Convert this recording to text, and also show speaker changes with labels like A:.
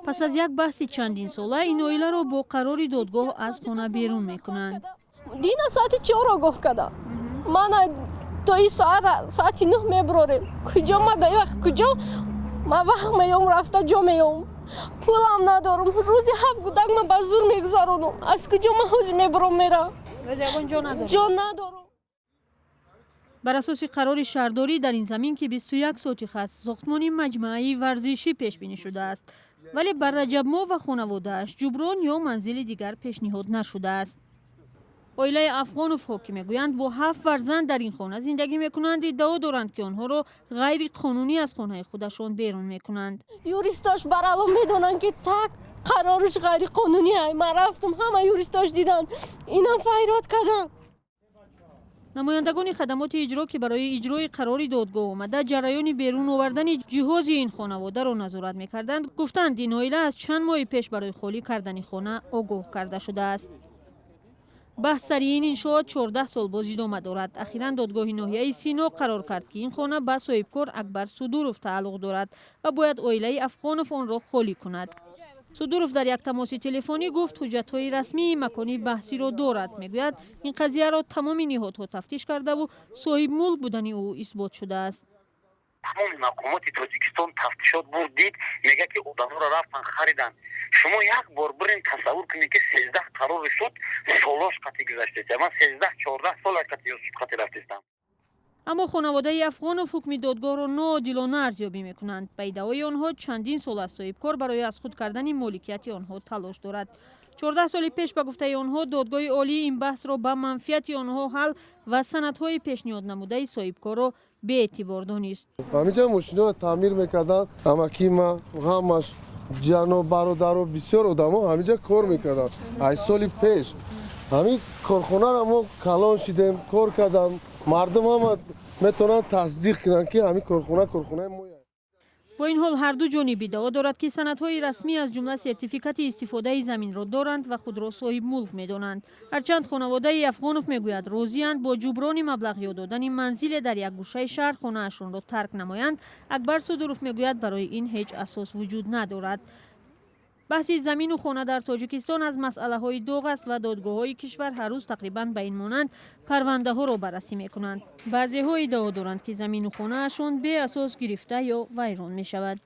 A: Пас аз як баҳси чандинсола ин оиларо бо қарори додгоҳ аз хона берун мекунанд.
B: Дина соати 4 огоҳ кардам. Мана то ин соат, соати 9 мебурорем. Куҷо ма дар вақт, куҷо ма вақт меём, рафта ҷо меём? Пулам надорам. Рӯзи 7 гудак ма ба зур мегузаронам. Аз куҷо ма ҳозир мебуром, мерам? Ҷо надорам.
A: Бар асоси қарори шаҳрдорӣ, дар ин замин, ки 21 сотих аст, сохтмони маҷмӯаи варзишӣ пешбинӣ шудааст, вале бар Раҷабмо ва хонаводааш ҷуброн ё манзили дигар пешниҳод нашудааст. Оилаи Афғоновҳо, ки мегӯянд, бо ҳафт фарзанд дар ин хона зиндагӣ мекунанд, иддао доранд, ки онҳоро ғайриқонунӣ аз хонаи худашон берун мекунанд.
B: Юристош барало медонанд, ки так қарориш ғайриқонунӣ. Ман рафтам, ҳама юристош диданд, инам файрод карданд.
A: Намояндагони хадамоти иҷро, ки барои иҷрои қарори додгоҳ омада, ҷараёни берун овардани ҷиҳози ин хонаводаро назорат мекарданд, гуфтанд, ин оила аз чанд моҳи пеш барои холӣ кардани хона огоҳ карда шудааст. Баҳс сари ин иншоот 14 сол боз идома дорад. Ахиран додгоҳи ноҳияи Сино қарор кард, ки ин хона ба соҳибкор Акбар Судуров тааллуқ дорад ва бояд оилаи Афғонов онро холӣ кунад. Судуров дар як тамоси телефонӣ гуфт, ҳуҷҷатҳои расмии макони баҳсиро дорад. Мегӯяд, ин қазияро тамоми ниҳодҳо тафтиш кардаву соҳибмулк будани ӯ исбот шудааст.
C: Тамоми мақомоти Тоҷикистон тафтишот бурд, дид, мега, ки одаморо рафтан хариданд. Шумо як бор бирен, тасаввур кунед, ки 13 қарори суд солош қати гузаштеста. Ман 13, 14 сол қати суд қати рафтестам.
A: Аммо хонаводаи Афғонов ҳукми додгоҳро ноодилона арзёбӣ мекунанд. Ба иддаои онҳо, чандин сол аст соҳибкор барои аз худ кардани моликияти онҳо талош дорад. 14 соли пеш, ба гуфтаи онҳо, додгоҳи олӣ ин баҳсро ба манфиати онҳо ҳал ва санадҳои пешниҳод намудаи соҳибкорро беэътибор донист.
D: Ҳаминҷа мошиноро таъмир мекарданд. Амакима, ҳамаш ҷано, бародаро, бисёр одамо ҳаминҷа кор мекарданд. Аз соли пеш ҳамин корхонаро мо калон шидем, кор кардам. Мардум ҳама метавонанд тасдиқ кунанд, ки ҳамин корхона корхонаи мо.
A: Бо ин ҳол, ҳарду ҷониб иддао дорад, ки санадҳои расмӣ, аз ҷумла сертификати истифодаи заминро доранд ва худро соҳибмулк медонанд. Ҳарчанд хонаводаи Афғонов мегӯяд, розианд бо ҷуброни маблағ ё додани манзиле дар як гӯшаи шаҳр хонаашонро тарк намоянд, Акбар Судуров мегӯяд, барои ин ҳеҷ асос вуҷуд надорад. Баҳси замину хона дар Тоҷикистон аз масъалаҳои доғ аст ва додгоҳҳои кишвар ҳар рӯз тақрибан ба ин монанд парвандаҳоро баррасӣ мекунанд. Баъзеҳо иддао доранд, ки замину хонаашон беасос гирифта ё вайрон мешавад.